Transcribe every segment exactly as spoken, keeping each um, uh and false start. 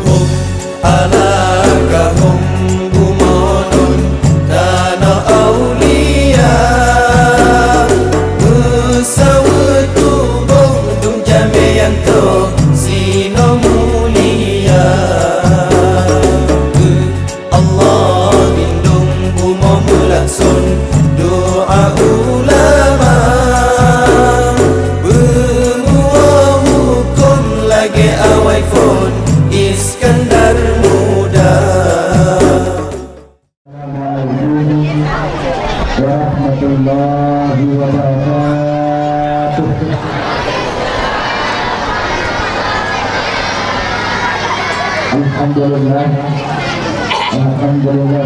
Hom, alakah hom bumoe lôn tanoh aulia. Meusaweue tuboh dum jamé nyang trok sinoe mulia. Allah lindong bumoe meulakson doa ulama. Beungoh huköm lagée awai phon Iskandar Muda. Assalamualaikum warahmatullahi wabarakatuh. Alhamdulillah. Alhamdulillah,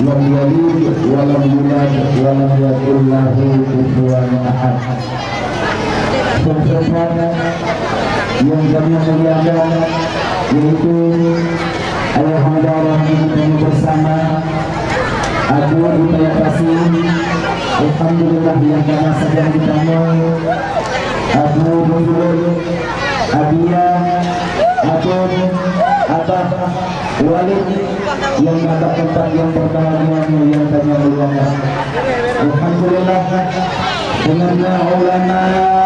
lam yalid wa lam yulad wa lam yakul lahu kufuwan ahad. Sponsor yang kami muliakan, yaitu ayahanda dan ibu kami bersama, Abu Upaya Kasih. Alhamdulillah, yang kami sayang di kamu, Abu Bujur, Abia, Abon, Abah, Walid, yang ada tempat yang berbahagia yang kami muliakan. Alhamdulillah, dengan ulama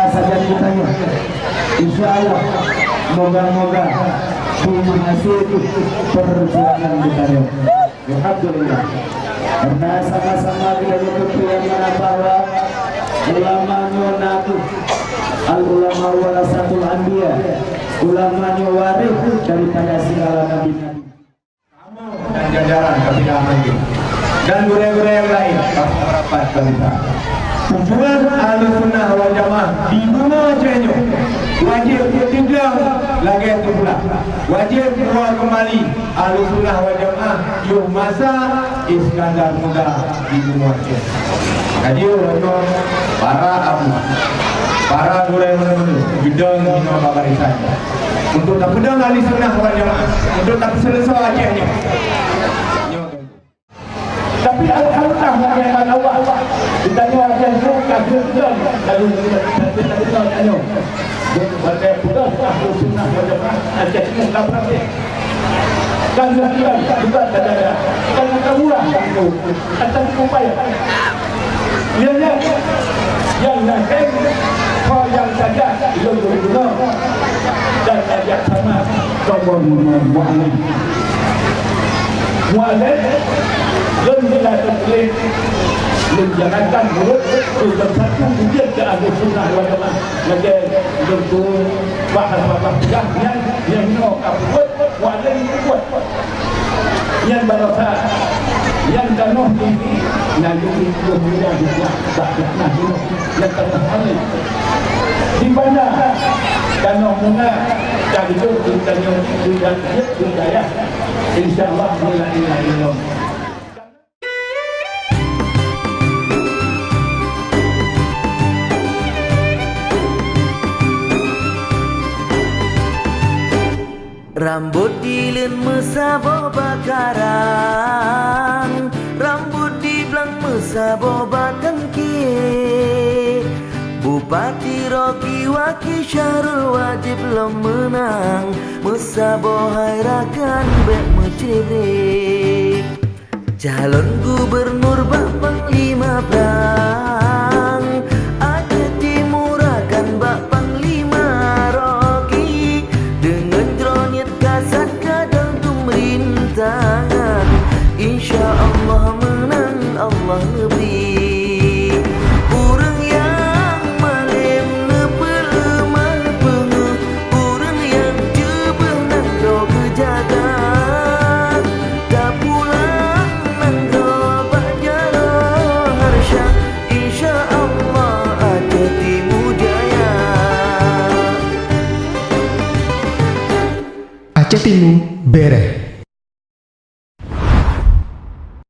saja kita ya. Insya Allah, moga-moga berhasil perjuangan kita ya. Alhamdulillah. Karena sama-sama kita berkeyakinan bahwa ulama nyoe nabi, al ulama warasatul anbiya, ulama nyoe waris daripada segala nabi-nabi. Kamoe dan jajaran kabinet hakim dan gurée-gurée nyang laén, rapat-rapat bangsa. Tujuan Ahlussunnah wal Jamaah di bumoe Aceh nyoe wajéb teubilang lagée teubilang, wajéb keuluwa keumbali Ahlussunnah wal Jamaah yoh masa Iskandar Muda di bumoe Aceh. Ka jeuet lom nyoe para abu, para gurée meunurot, geudong inoe bak barisan. Untuk tapeudong Ahlussunnah wal Jamaah, untuk tapeuseuleusoe Aceh nyoe. Tapi alhamdulillah, nikmat Allah, geutanyoe Aceh nyoe ka geudong, lalu tanyoe. Watée peugah Ahlussunnah wal Jamaah, Aceh nyoe ka beurangkat. Kan bukan, bukan saja, kan bukan murah itu, atas upaya. Ianya yang yakin, kau yang saja, ilmu guna, dan ajak sama, kau mualim. Mualim, lôn bila tertulis, lôn jangankan mulut, lôn satu ujian ke Ahlussunnah wal Jamaah. Lagée lôn tuan Pak Al-Fatah peugah nyan, nyan nyoe ka peubuet, mualim peubuet. Nyan baroesa, nyan tanoh di, na yum di mulia juga, bak fitnah nyoe, nyan tanoh amin. Di mana tanoh muna, ka hidup di tanyoe, di dalam budaya. Insya Allah, mulai ilmu. Rambot di leuen meusaboh bak karang, rambot di blang meusaboh bak tangke. Bupati Rocky Waki Syahrul wajéb lom meunang, meusaboh hai rakan bék meucreb-reb. Calon gubernur bak panglima prang, até timurakan bak panglima Rocky. Deungon droe niet kasat kadang tumrintangan, insya Allah meunang Allah neubri. Ureuëng nyang malém neupeuleumah peungeuh, ureuëng nyang jeubeuh nanggroe geujaga. Tapulang nanggroe bak jaroe harsya, Aceh Timu bereh.